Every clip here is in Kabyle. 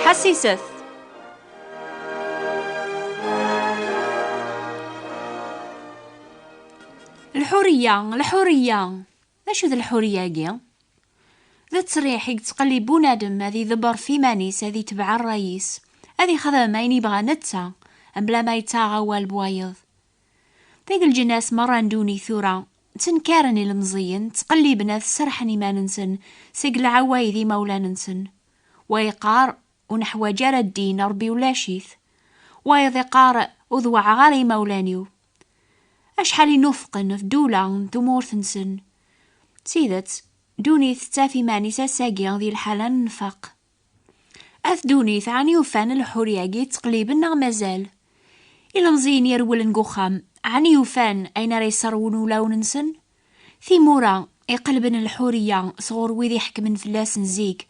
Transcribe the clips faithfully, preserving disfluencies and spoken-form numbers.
Ḥassiset. Lḥuriya, lḥuriya. D acu d lḥuriya-agi? D ttesriḥ i yettqellib bunadem ad idebber f iman-is, ad itbeɛ ṛṛay-is, ad ixdem ayen yebɣa netta, mebla ma yettaɣ awal n wayeḍ. Deg leǧnas merra n ddunit tura, ttenkaren ilemẓiyen, ttqelliben ad serrḥen iman-nsen seg lɛawayed imawlan-nsen. Wa yeqqar, ur neḥwaǧ ara ddin, Ṛebbi ulac-it. Wayeḍ iqqar, ur ḍewɛeɣ ara imawlan-iw. Acḥal i nufqen ɣef ddula n tmurt-nsen. D tidet, ddunit tettaf iman-is ass-agi di lḥala n nnfaq. At ddunit, ɛni ufan lḥur-agi ttqelliben neɣ mazal? Ilemẓiyen yerwlen deg uxxam, ɛni ufan ayen ara yesserwun ulawen-nsen? Timura iqelben lḥuriya sɣur wid iḥekmen fell-asen zik,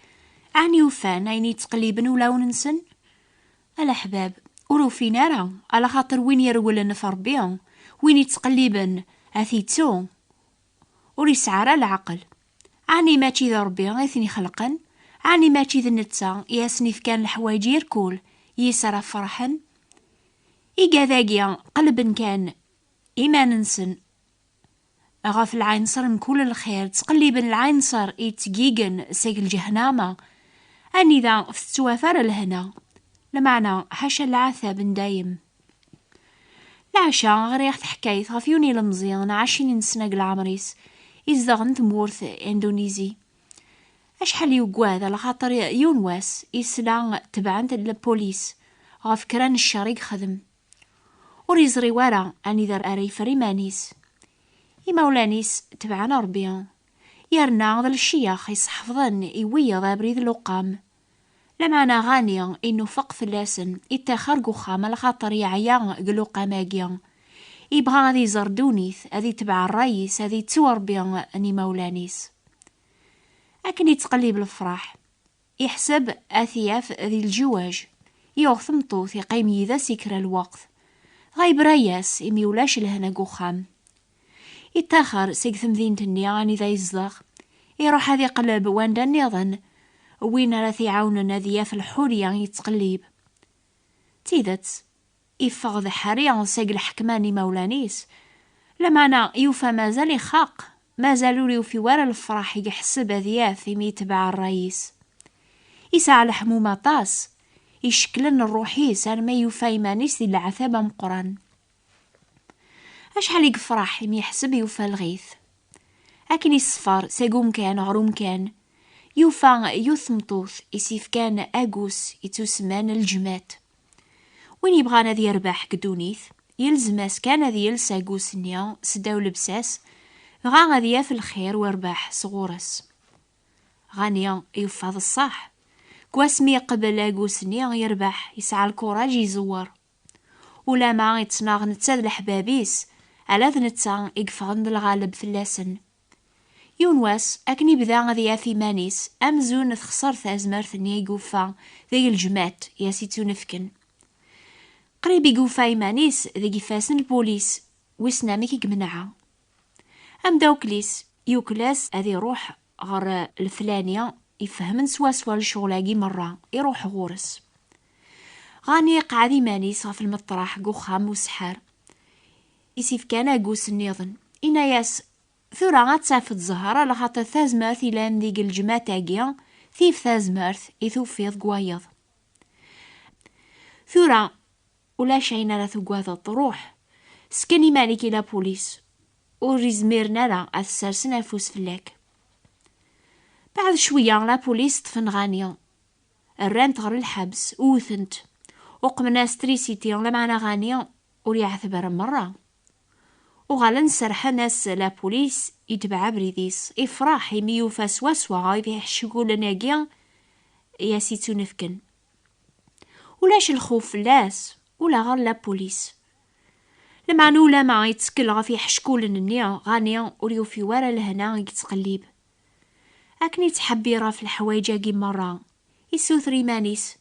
ɛni ufan ayen yettqelliben ulawen-nsen? A leḥbab, ur ufin ara, alaxaṭer win yerwlen ɣef Ṛebbi, win yettqelliben, ad t-ittu. Ur yesɛi ara leɛqel. Ɛni mačči d Ṛebbi i ten-ixelqen? Ɛni mačči d netta i asen-ifkan leḥwayeǧ irkul, yis ara ferḥen? Igad-agi qelben kan iman-nsen ɣef lɛinṣer n kul lxir, ttqelliben lɛinṣer yettgigen seg lǧehnama, anida ur tettwaf ara lehna, lameɛna ḥaca leɛtab n dayem. Leɛca, ɣriɣ taḥkayt ɣef yiwen ilemẓi n ɛecrin n sna deg leɛmer-is, izedɣen tmurt Indunizi. Acḥal yuggad, alaxaṭer yiwen wass, isla tebɛen-t lpulis ɣef kra n ccer i yexdem. Ur yeẓri wara anida ara yeffer iman-is. Imawlan-is tebɛen Ṛebbi, yerna d lecyax iseḥfḍen i wiyeḍ abrid n luqam. Lameɛna Ɣani inufeq fell-asen, ittaxer deg uxxam, alaxaṭer yeɛya deg luqam-agi. Ibɣa ad iẓer ddunit, ad itbeɛ ṛṛay-is, ad ittu Ṛebbi n imawlan-is. Akken ittqellib lefraḥ, iḥseb ad t-yaf di lǧiwaj. Yuɣ tmeṭṭut, iqqim yid-s i kra lweqt. Dɣa yebra-yas imi ulac lehna deg uxxam. Ittaxer seg temdint-nni anida yezdeɣ, iruḥ ad iqleb wanda nniḍen, win ara t-iɛawnen ad yaf lḥuriya yettqellib. D tidet, iffeɣ d ḥari seg lḥekma n imawlan-is, lameɛna yufa mazal ixaq, mazal ur yufi wara lefraḥ i yeḥseb ad yaf imi yetbeɛ ṛṛay-is. Isɛa leḥmum aṭas, icekklen ṛṛuḥ-is arma yufa iman-is di leɛtab ameqqran. Acḥal i yefreḥ imi yeḥseb yufa lɣit. Akken iṣeffer seg umkan ɣer umkan, yufa yiwet tmeṭṭut i s-yefkan agus ittusemman leǧmat. Win yebɣan ad yerbeḥ deg ddunit, yelzem-as kan ad yels agus-nni seddaw llebsa-s, dɣa ad yaf lxir u rrbeḥ sɣur-s. Ɣani yufa d ṣṣeḥ. Deg wasmi yeqbel agus-nni yerbeḥ, yesɛa lkuṛaj iẓewwer. Ulama ittnaɣ netta d leḥbab-is, ala d netta i yeffɣen d lɣaleb fell-asen. Yiwen wass, akken ibda ad yaf iman-is, amzun texṣer tazmert-nni i yufa deg leǧmat i as-ittunefken. Qrib i yufa iman-is deg ifassen n lpulis, wissen amek i yemneɛ. Amdawkel-is yukel-as ad iruḥ ɣer leflani ifehmen swaswa lecɣel-agi merra, iruḥ ɣur-s. Ɣani iqɛed iman-is ɣef lmeṭraḥ deg uxxam useḥḥar i s-ifkan agus nniḍen. Inna-yas, tura ad tafeḍ zzher, alaxaṭer tazmert ilan deg leǧmat-agi, tif tazmert i tufiḍ deg wayeḍ. Tura, ulac ayen ara tugadeḍ, ruḥ. Sken iman-ik i lapulis. Ur izmiren ara ad ssersen afus fell-ak. Beɛd cwiya, lapulis ṭṭfen Ɣani. Rran-t ɣer lḥebs, wten-t. Uqmen-as trisiti, lameɛna Ɣani ur yeɛteb ara merra. Uɣalen serrḥen-as lapulis, itbeɛ abrid-is, ifreḥ imi yufa swaswa ɣef iḥeckulen-agi i as-ittunefken. Ulac lxuf fell-as, ula ɣer lapulis. Lameɛna ulama ittkel ɣef iḥeckulen-nni, Ɣani ur yufi wara lehna i yettqellib. Akken ittḥebbir ɣef leḥwayeǧ-agi merra, issuter iman-is,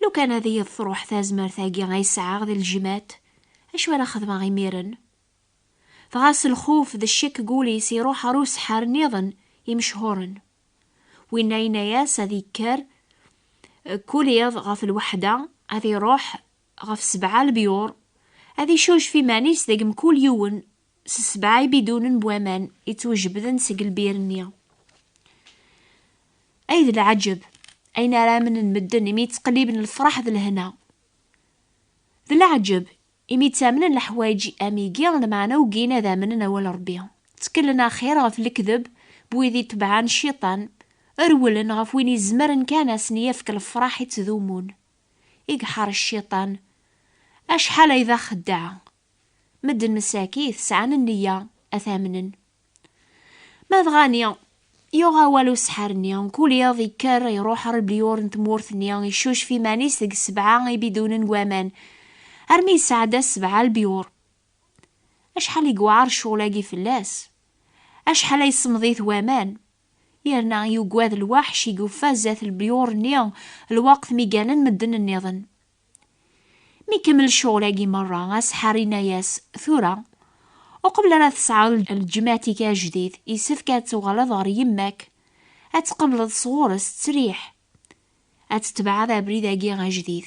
lukan ad iyi-d-truḥ tazmert-agi ay sɛiɣ di leǧmat, acu ara xedmeɣ imiren? Dɣa s lxuf d ccek deg wul-is iruḥ ɣer useḥḥar nniḍen imechuren. Winna yenna-yas ad yekker Kul iḍ ɣef lweḥda ad iruḥ ɣef sebɛa lebyur, ad icucef iman-is deg mkul yiwen s sebɛa ibidunen n waman yettwajebden seg lbir-nni. Ay d leɛǧeb, ayen ara amnen medden imi ttqelliben lefraḥ d lehna. D leɛǧeb, imi ttamnen leḥwayeǧ am igi, lmeɛna ugin ad amnen awal Ṛebbi. Tteklen axir ɣef lekdeb n wid itebɛen cciṭan, rewlen ɣef win izemren kan ad sen-yefk lefraḥ ittdumun. I iḥar cciṭan, acḥal ay d axeddaɛ! Medden msakit sɛan nniya ad t-amnen. Ma d Ɣani, yuɣ awal usḥar-nni, kul iḍ ikker iruḥ ar lebyur n tmurt-nni, icucef iman-is deg sebɛa ibidunen n waman, armi yesɛedda sebɛa lebyur. Acḥal i yewɛer ccɣel-agi fell-as! Acḥal ay semḍit waman! Yerna yugad lwaḥc i yufa zdat lebyur-nni lweqt mi gganen medden nniḍen. Mi kemmel ccɣel-agi merra, asḥar yenna-yas: "Tura, uqbel ara tesɛuḍ lǧemɛat-ik ajdid, yessefk ad tuɣaleḍ ɣer yemma-k, ad tqebleḍ sɣur-s ttesriḥ, ad tetbeɛeḍ abrid-agi ajdid."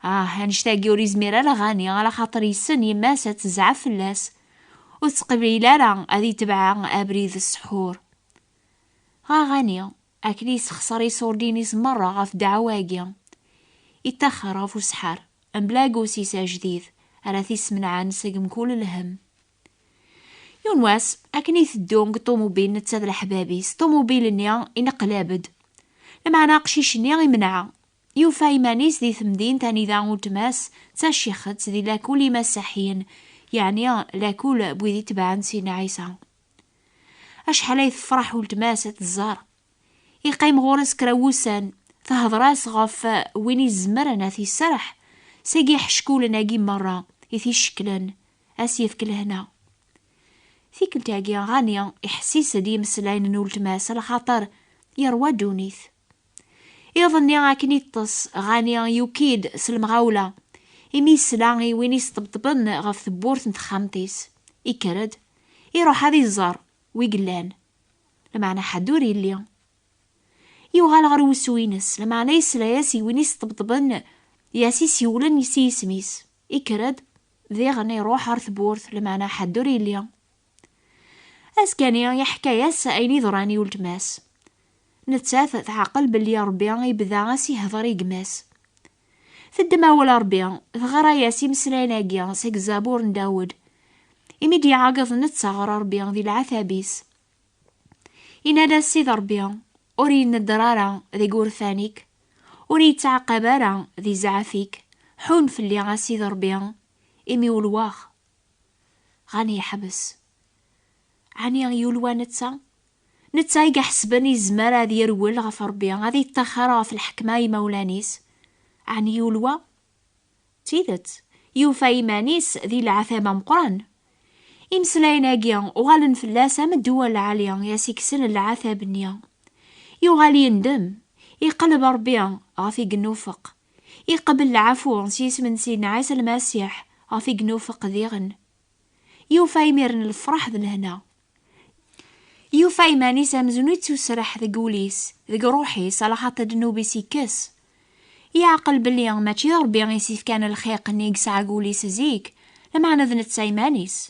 Ah, annect-agi ur izmir ara Ɣani, ala xaṭer yessen yemma-s ad tezɛef fell-as, ur tettqebil ara ad itbeɛ abrid s ssḥur. Ɣa Ɣani, akken yessexṣer iṣurdiyen-is merra ɣef ddeɛwa-agi, ittaxer ɣef usḥar, mebla agusis ajdid ara t-ismenɛen seg mkul lhemm. Yiwen wass, akken iteddu deg ṭumubil netta d leḥbab-is, ṭumubil-nni ineqlab-d. Lameɛna aqcic-nni imneɛ. Yufa iman-is di temdint anida uletma-s d tacixet di lakul imasaḥiyen, yeɛni lakul n wid itebɛen Sidna Ɛisa. Acḥal ay tefreḥ uletma-s ad t-tẓer! Iqqim ɣur-s kra n wussan, tehder-as ɣef win izemren ad t-iserreḥ seg iḥeckulen-agi merra i t-icekklen, ad s-yefk lehna. Tikkelt-agi, Ɣani iḥessis-d i yimeslayen n uletma-s, lxaṭer yerwa ddunit. Iḍ-nni akken iṭṭes, Ɣani yuki-d s lemɣawla, imi yesla i win isṭebṭben ɣef tewwurt n texxamt-is. Ikker-d, iruḥ ad iẓer wi yellan. Lameɛna ḥedd ur yelli. Yuɣal ɣer wusu-ines, lameɛna yesla-yas i win isṭebṭben, i as-isiwlen s yisem-is. Ikker-d, diɣen iruḥ ɣer tewwurt, lameɛna ḥedd ur yelli. Azekka-nni, yeḥka-yas ayen iḍran i uletma-s. Nettat teɛqel belli Ṛebbi ibda as-ihder i gma-s. Teddem awal Ṛebbi, teɣra-yas imeslayen-agi seg Zabur n Dawed, imi d-iɛeggeḍ netta ɣer Ṛebbi di leɛtab-is. Yenna-d-as Sidi Ṛebbi: "Ur iyi-nedder ara deg urfan-ik, ur iyi-ttɛaqab ara di zzɛaf-ik, ḥun fell-i a Sidi Ṛebbi, imi ulweɣ." Ɣani yeḥbes. Ɛni yulwa netta? Netta i iḥesben yezmer ad yerwel ɣef Ṛebbi, ad iṭṭaxer ɣef lḥekma imawlan-is. Ɛni yulwa? D tidet, yufa iman-is di leɛtab ameqqran. Imeslayen-agi uɣalen fell-as am ddwa lɛali i as-ikksen leɛtab-nni. Yuɣal yendem, iqelleb Ṛebbi ɣef i yennufeq. Iqbel lɛafu s yisem n Sidna Ɛisa Lmasiḥ ɣef i yennufeq diɣen. Yufa imiren lefṛaḥ d lehna. Yufa iman-is amzun ittusraḥ deg wul-is, deg ṛṛuḥ-is, alaxaṭer ddnub-is ikkes. Yeɛqel belli mačči d Ṛebbi i s-ifkan lxiq-nni i yesɛa deg wul-is zik, lameɛna d netta iman-is.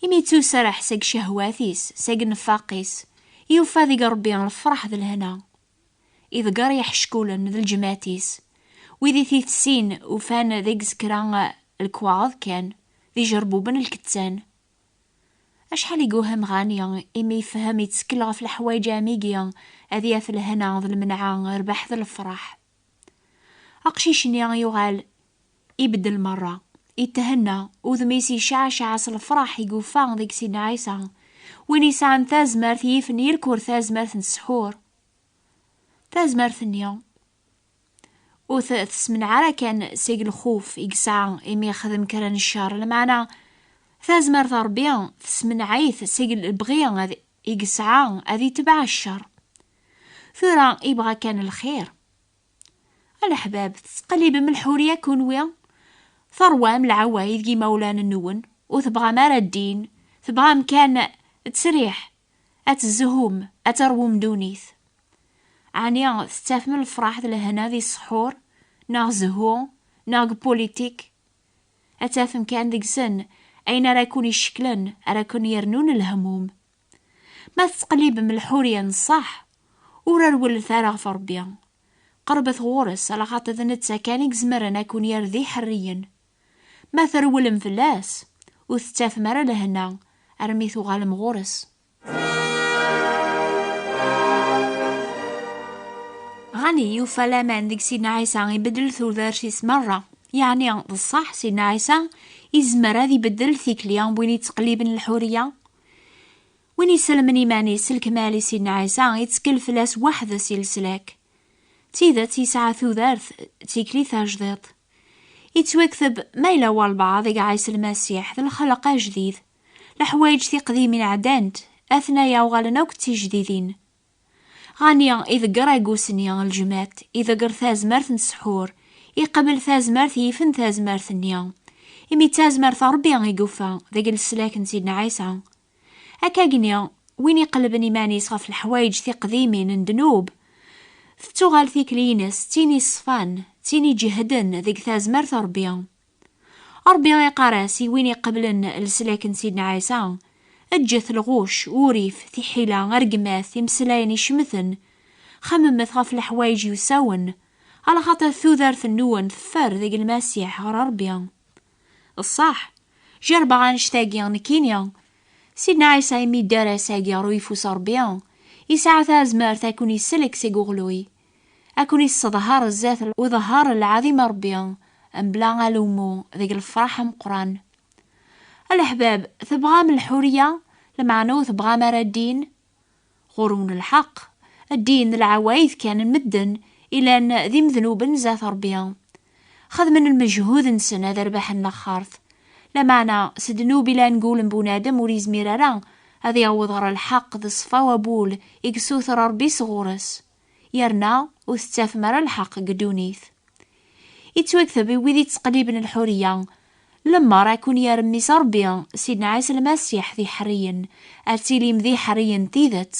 Imi yettusraḥ seg ccehwat-is, seg nnfaq-is, yufa deg Ṛebbi lefṛaḥ d lehna. Iḍegger iḥeckulen d leǧmat-is, wid i t-itessin ufan deg-s kra lekwaɣeḍ kan, d ijerbuben lkettan. Acḥal i yuhem Ɣani imi yefhem yettkel ɣef leḥwayeǧ am igi, ad yaf lehna d lmenɛa, rrbeḥ d lefṛaḥ. Aqcic-nni yuɣal ibeddel merra, ithenna, udem-is iceɛceɛ s lefṛaḥ i yufa deg Sidna Ɛisa, win yesɛan tazmert yifen yilkur tazmert n ssḥur. Tazmert-nni ur t-, tesmenɛa ara kan seg lxuf i yesɛa imi yexdem kra n ccer, lameɛna tazmert n Ṛebbi tesmenɛit seg lebɣi ad, i yesɛa ad itbeɛ ccer. Tura ibɣa kan lxir. A leḥbab, tettqellibem lḥuriya kunwi? Teṛwam leɛwayed deg imawlan-nwen, ur tebɣam ara ddin, tebɣam kan ttesriḥ, ad tezhum, ad teṛwum ddunit. Ɛni tettafem lefraḥ d lehna di ssḥur, neɣ zzhu, neɣ deg politik? Ad tafem kan deg-sen ayen ara ken-icekklen, ara ken-yernun lehmum. Ma tettqellibem lḥuriya n ṣṣeḥ, ur rewlet ara ɣef Ṛebbi. Qerbet ɣur-s, alaxaṭer d netta kan i izemren ad ken-yerr d iḥerriyen. Ma trewlem fell-as, ur tettafem ara lehna armi tuɣalem ɣur-s. Ɣani yufa laman deg Sidna Ɛisa, ibeddel tudert-is merra. Yeɛni, d ṣṣeḥ, Sidna Ɛisa izmer ad ibeddel tikli n win yettqelliben lḥuriya? Win iselmen iman-is s lekmal i Sidna Ɛisa, ittkel fell-as weḥd-s i leslak. D tidet, yesɛa tudert, d tikli tajdiṭ. Yettwakteb ma yella walbeɛḍ deg Ɛisa Lmasiḥ d lxelq ajdid. Leḥwayeǧ tiqdimin ɛeddant, atnaya uɣalen akk d tijdidin. Ɣani iḍegger agus-nni n leǧmat, iḍegger tazmert n ssḥur, iqbel tazmert yifen tazmert-nni. Imi d tazmert n Ṛebbi i yufa deg leslak n Sidna Ɛisa. Akkagni, win iqellben iman-is ɣef leḥwayeǧ tiqdimin n ddnub, tettuɣal tikli-ines d tin iṣfan, d tin iǧehden deg tazmert n Ṛebbi. Ṛebbi iqqar-as i win iqeblen leslak n Sidna Ɛisa: "Eǧǧet lɣuc, urrif, tiḥila, rregmat, imeslayen icemten. Xemmemet ɣef leḥwayeǧ yusawen, alaxaṭer tudert-nwen teffer deg Lmasiḥ ɣer Ṛebbi." D ṣṣeḥ, jerbeɣ annect-agi nekkini. Sidna Ɛisa, imi yedder ass-agi ɣer uyeffus n Ṛebbi, yesɛa tazmert ad ken-isellek seg uɣluy, ad ken-isseḍher zdat uḍehher n lɛaḍima n Ṛebbi, mebla alummu, deg lefraḥ ameqqran. A leḥbab, tebɣam lḥuriya, lameɛna ur tebɣam ara ddin? Ɣur-wen lḥeqq, ddin d lɛawayed kan n medden ilan d imednuben zdat Ṛebbi. Xedmen lmejhud-nsen ad rbaḥen laxert. Lameɛna, s ddnub ilan deg wul n bunadem, ur yezmir ara ad yaweḍ ɣer lḥeqq d ṣṣfa wabul i yessuter Ṛebbi sɣur-s. Yerna ur tettafem ara lḥeqq deg ddunit. Ittwakteb i wid ittqelliben lḥuriya: "Lemmer ad ken-yerr Mmi-s Ṛebbi, Sidna Ɛisa Lmasiḥ, d iḥerriyen, ad tilim d iḥerriyen n tidet,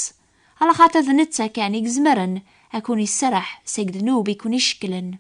alaxaṭer d netta kan i izemren ad ken-isserreḥ seg ddnub i ken-icekklen."